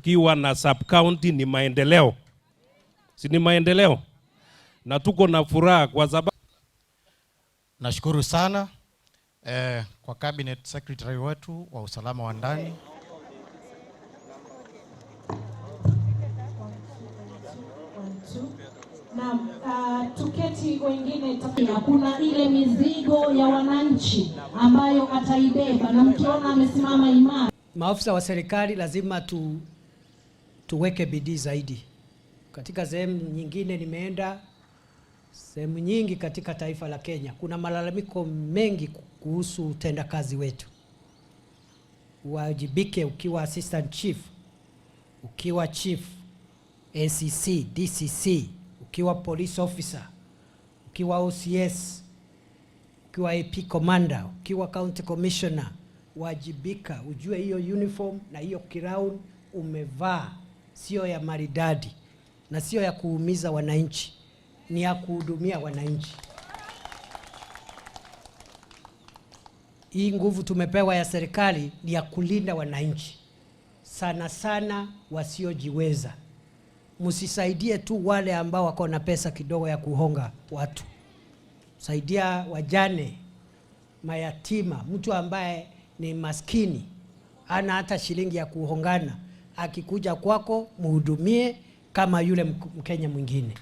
Tukiwa na sub county ni maendeleo, si ni maendeleo? Na tuko na furaha kwa sababu Nashukuru sana kwa Cabinet Secretary wetu wa usalama wa ndani. Naam, tuketi wengine. Kuna ile mizigo ya wananchi ambayo ataibeba na mkiona amesimama imara. Maafisa wa serikali lazima tuweke bidii zaidi. Katika sehemu nyingine nimeenda, sehemu nyingi katika taifa la Kenya, kuna malalamiko mengi kuhusu utendakazi wetu. Uwajibike ukiwa assistant chief, ukiwa chief, ACC, DCC, ukiwa police officer, ukiwa OCS, ukiwa AP commander, ukiwa county commissioner, wajibika, ujue hiyo uniform na hiyo crown umevaa sio ya maridadi na sio ya kuumiza wananchi, ni ya kuhudumia wananchi. Hii nguvu tumepewa ya serikali ni ya kulinda wananchi, sana sana wasiojiweza. Msisaidie tu wale ambao wako na pesa kidogo ya kuhonga watu. Saidia wajane, mayatima, mtu ambaye ni maskini hana hata shilingi ya kuhongana, akikuja kwako muhudumie kama yule Mkenya mwingine.